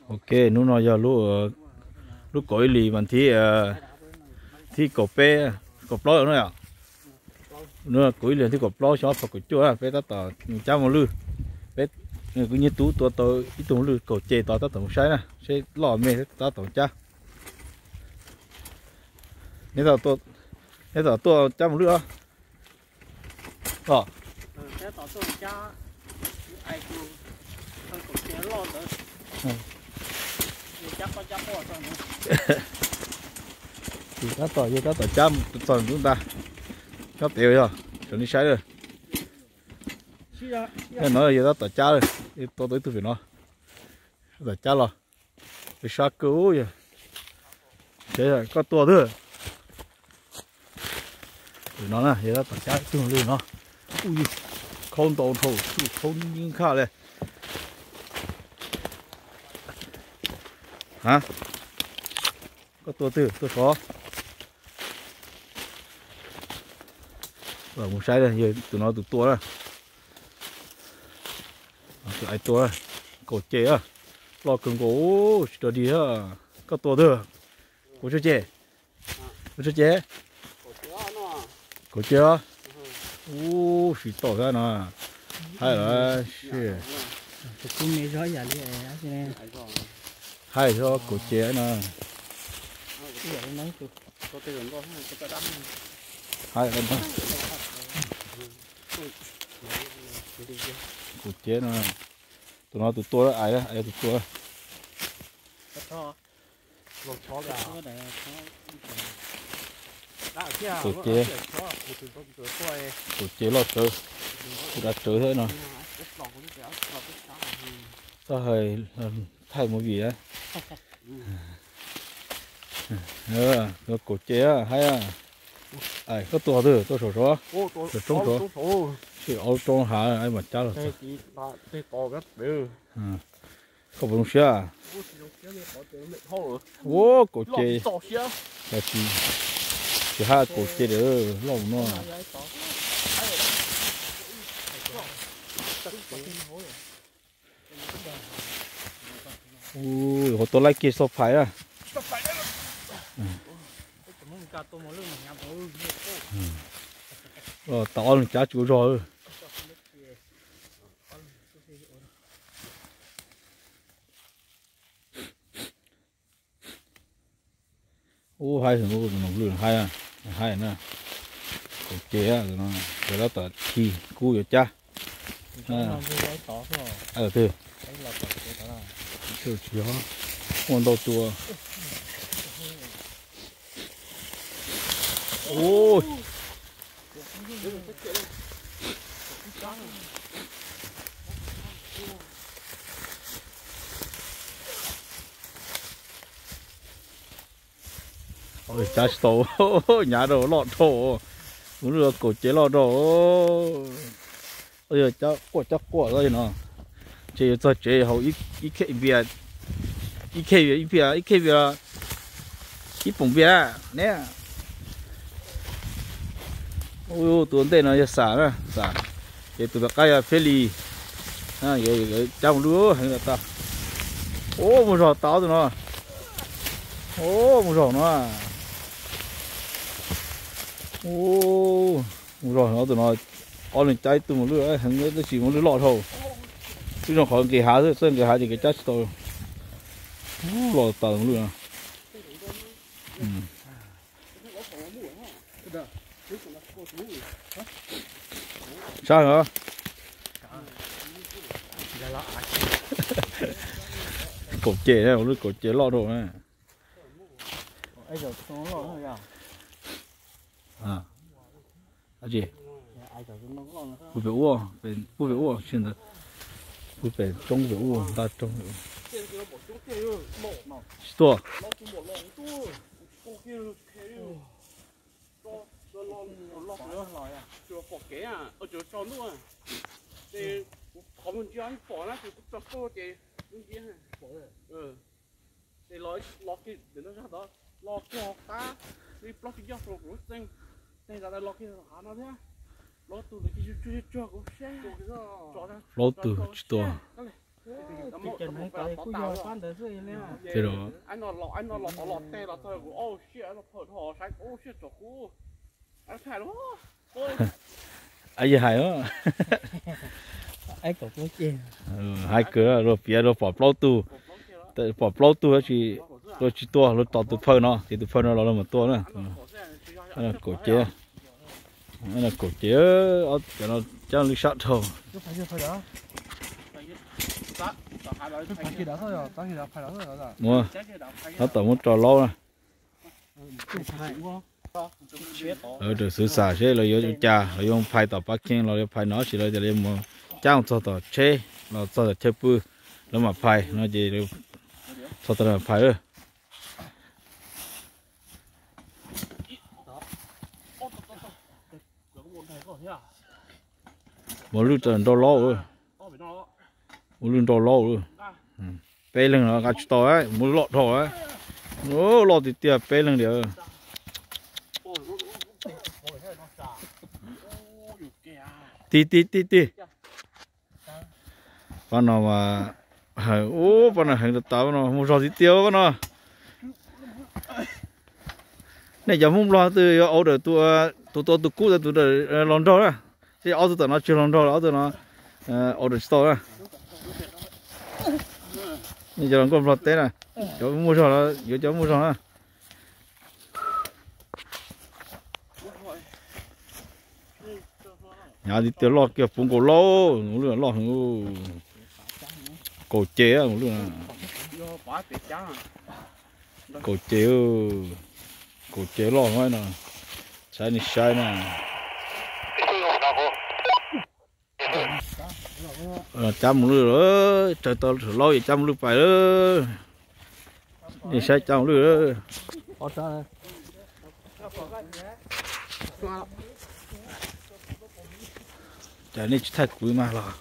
Ok, hnub no yog lub, lub kaum ib hlis mas thib, thib kaum peb, kaum plaub no yom. Hnub no kaum ib hlis thib kaum plaub xyoo ob phav kaum cuaj na, peb tab tom cab mos lwj. Peb kuv niag tub tua tau ib tug mos lwj kaum ce tod, tab tom mus saib na, seb loj me tab tom cab. Neb tab tom tuaj cab mos lwj os. Os. Tab tom, yog tab tom cab txog ntawm ntag. Nyob pem yog, sawv li saib lawm. No yog tab tom cab lawm, tua tau ib tug pem no. Tab tom cab los. Peb sab kawg yog. Koj tua twg? Pem no na, yog tab tom cab ib tug li no. Ui, khaub ntau dhau, khaub nkhaj li. Ha? Koj tua twg? Tua sov. Mus saib, yog tus no tus tua na. Tus ais tua, kaum ce, loj kawg nkaus, tsis rog dig. Koj tua twg? Kaum cuaj ce. Kaum cuaj ce. Kaum ce. Ub, siv tau thiab no. Haib lawm. Haib thiab, kaum ce no. Haib. Kaum ce no. Tus no tus tua, ais, ais tus tua. Kaum ce, kaum ce loj tsawv, kuj dav tsawv thiab no. Txoj hais thaij movie. Kaum ce haib. Ais, koj tua twg? Tua saum sov, saum roob sov. Sim ob lub roob hav mam cab los txog. Koj puas zoo siab? Ua kaum ce, tsis hais kaum ce loj no. Ua, tua laij kiag xauj phais na. Tau ob leeg cab tsis ua zog. Ub, haib, haib, haib na. Kaum ce, tab tom khi kub yuav cab. Twg? Tsis yog, muaj ntau tua. Ub. Cab tsis tau, hnyav dhau, loj dhau. Mus lwj kaum ce loj dhau. Yog quaj cab quaj no. Ces yuav txog tsev haus ib khej npias, ib khej npias, ib khej npias, ib poom npias ne. Tus ntej no yog Xam na, Xam. Ces tus tom qab yog Feb Lis. Cab mus lwj heev tas. Ub, mus zog tau tus no. Ub, mus zog no. Ub, mus zog no tus no. Ob leeg cab ib tug mus lwj heev, tab sis mus lwj loj dhau. Twb zoo qhov nqis hav xwb, txawj nqis hav ces kev cab tsis tau. Ub, loj tas mus lwj no. Sab heev. Kaum ce, lub kaum ce loj dhau na. Pub pem ub, pub pem ub, pub pem roob pem ub, nta roob. Tsis tuaj. Ces kuv qhov muag ntsia pom na, ces kuv tso koj ces kuv ntsia. Ces los, los kiag ntawm no zag tod, los kiag hauv qab, ib plaub tsis ncoj rau kuv lub txeeg, tej zaum los kiag hav no thiab. Plaub tug ntawd ces tsuag tsuag kuv saib. Plaub tug tsis tuaj. Ces kuj yog pab ntawd xwb li. Ces los, a, yog hais, hais kawg, luag piav luag pom plaub tug, pom plaub tug, luag tsis tua, luag tos tus phaw no ces tus phaw no los luag mam tua na. Kaum cev, kaum cev, cov no cab lwj sab dhau. Ua, tab tom muab tso laub na. Lawv raws xwv xam seb lawv yuav ua cas, lawv yuav phais tom pab kheej los yuav phais no, tab sis lawv tias lawv yuav mus cab mus txog tom tsheb los txog tom chaw pw, lawv mam phais no ces txog tom phais lawm. Ua lwj nrau laub, ua lwj nrau laub. Peb leeg no nqa tsis tau, muab loj dhau, loj tiag tiag, peb leeg li. Tig tig tig tig. Pab no mas, ub, pab no heev tas tas, pab no muaj zog tiag tiag pab no. Nej cov Hmoob Nplog twb yuav order tus, tus tua tus kub, tus los nraug na. Ces ob tug tom no tsis los nraug, ob tug no order tsis tau na. Nej cov los nkauj Nplog teb na, cov muaj zog los yuav cov muaj zog na. Hnyav tiag tiag, loj kiag puv nkaus lauj, loj heev. Kaum cev, kaum cev, kaum cev loj no, saib nej saib na. Cab mus lwj, raws tau laub es cab mus lwj pais lawm. Nej saib cab mus lwj. Cas nej tsis thaij kuv mas los?